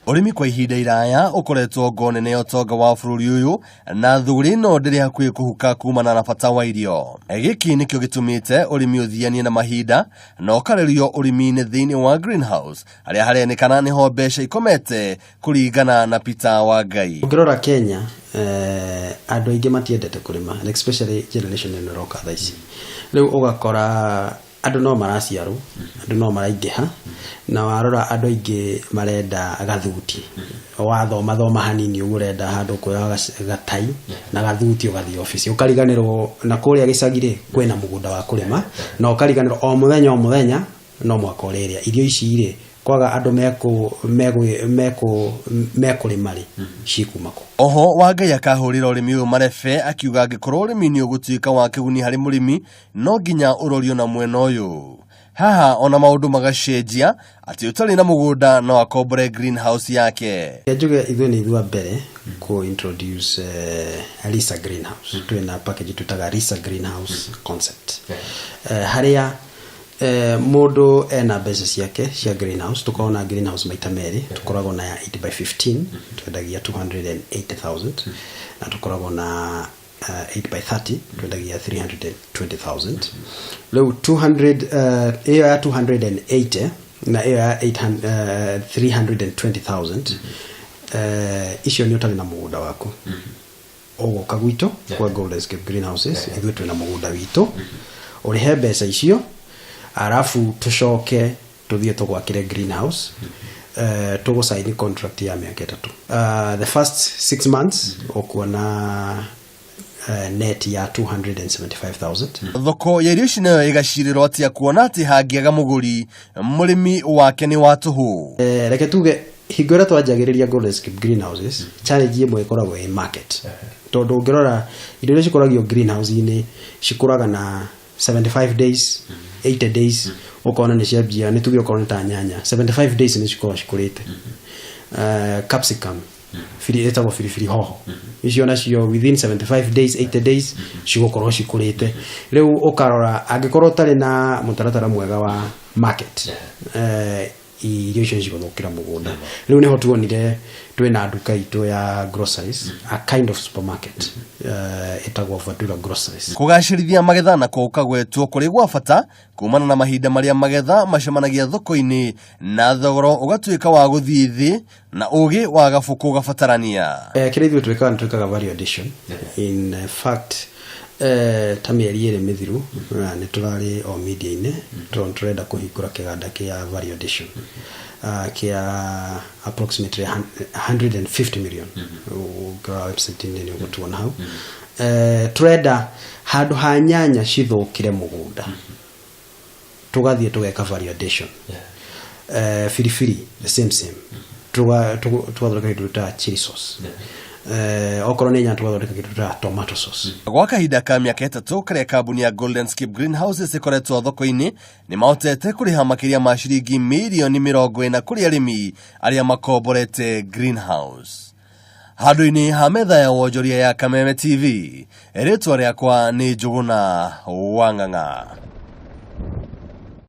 Ũrĩmi kwa ihinda iraya ũkoretwo ngo nene ya ũtonga wa bũrũri ũyũ na thũgũrĩ ĩno ndĩrĩ hakuhĩ kũhuka kumana na bata wa irio. Gĩkĩ nĩkĩo gĩtũmĩte ũrĩmi ũthianie na mahinda na ũkarerio ũrĩmi-inĩ thĩinĩ wa greenhouse harĩa harenekana nĩho mbeca ikomete kũringana na Peter Wangai. Ũngĩrora Kenya, andũ aingĩ matiendete kũrĩma, and especially generation ĩno ĩroka thaa ici. Rĩu ũgakora andũ no maraciarwo, andũ no maraingĩha, na warora andũ aingĩ marenda gathuti. Wathoma thoma hanini ũguo ũrenda handũ ũkuoya gatai na gathuti ũgathiĩ obici. Ũkariganĩrwo na kũrĩa gĩcagi rĩ, kwĩna mũgũnda wa kũrĩma, na ũkariganĩrwo o mũthenya o mũthenya no mũhaka ũrĩrĩa. Irio ici rĩ, kwaga andũ mekũrĩma rĩ, cikuma kũ? Oho Wangai akahũrĩra ũrĩmi ũyũ marebe akiuga angĩkorwo ũrĩmi nĩ ũgũtuĩka wa kĩguni harĩ mũrĩmi no nginya ũrorio na mwena ũyũ. Haha ona maũndũ magacenjia atĩ ũtarĩ na mũgũnda no akombore greenhouse yake. Reke njuge ithuĩ nĩ ithuĩ a mbere kũ introduce Lisa Greenhouse. Twĩna package twĩtaga Lisa Greenhouse concept. Harĩa mũndũ ena mbeca ciake cia greenhouse, tũkoragwo na greenhouse maita merĩ, tũkoragwo na ya 8 by 15 twendagia 280,000, na tũkoragwo na 8 by 30 twendagia 320,000. Rĩu 200, ĩyo ya 280 na ĩyo ya 800, 320,000, icio nĩ ũtarĩ na mũgũnda waku, ũgũka gwitũ kwa Golden Scape Greenhouses, ithuĩ twĩna mũgũnda witũ, ũrĩhe mbeca icio, arabu tũcoke tũthiĩ tũgwakĩre greenhouse, tũgũcaini contract ya mĩaka 3. The first 6 months ũkuona net ya 275,000. Thoko ya irio ici nayo ĩgacirĩrwo atĩa kuona atĩ hangĩaga mũgũri mũrĩmi wake nĩ wa tũhũ? Reke tuge hingo ĩrĩa twanjagĩrĩria Golden Scape Greenhouses, challenge ĩmwe ĩkoragwo ĩ market, tondũ ũngĩrora indo iria cikũragio greenhouse-inĩ cikũraga na 75 days, 80 days, ũkona nĩ ciambia. Nĩ tuge okorwo nĩ ta nyanya, 75 days nĩ cikoragwo cikũrĩte. Capsicum biri ĩtagwo biribiri hoho, icio nacio within 75 days, 80 days cigũkorwo cikũrĩte. Rĩu ũkarora angĩkorwo ũtarĩ na mũtaratara mwega wa market, irio icio nĩcigũthũkĩra mũgũnda. Rĩu nĩho tuonire twĩna nduka itũ ya groceries, a kind of supermarket, ĩtagwo Vadura Groceries. Kũgacĩrithia magetha na gũkagwetwo kũrĩ gwa bata kumana na mahinda marĩa magetha macemanagia thoko-inĩ na thogora ũgatuĩka wa gũthiĩ thĩ na ũgĩ wa gabũkũ ũgabatarania. Kĩrĩa ithuĩ twĩkaga nĩ twĩkaga value addition. In fact, ta mĩeri 2 mĩthiru na nĩ tũrarĩ o media-inĩ tondũ tũrenda kũhingũra kĩganda kĩa value addition kĩa approximately 150 million. Ũngĩrora website-inĩ nĩ ũgũtuona hau. Tũrenda handũ ha nyanya cithũkĩre mũgũnda, tũgathiĩ tũgeka value addition. Biribiri the same same, tũgathondeka kĩndũ twĩtaga chili sauce. Okorwo nĩ nyanya, tũgathondeka kĩndũ twĩtaga tomato sauce. Gwa kahinda ka mĩaka 3 karĩa kambuni ya Golden Scape Greenhouses ĩkoretwo thoko-inĩ, nĩ mahotete kũrĩha makĩria ma ciringi mirioni 40 kũrĩ arĩmi arĩa makomborete greenhouse. Handũ-inĩ ha metha ya wonjoria ya Kameme TV, rĩtwa rĩakwa nĩ Njũgũna wa Ng'ang'a.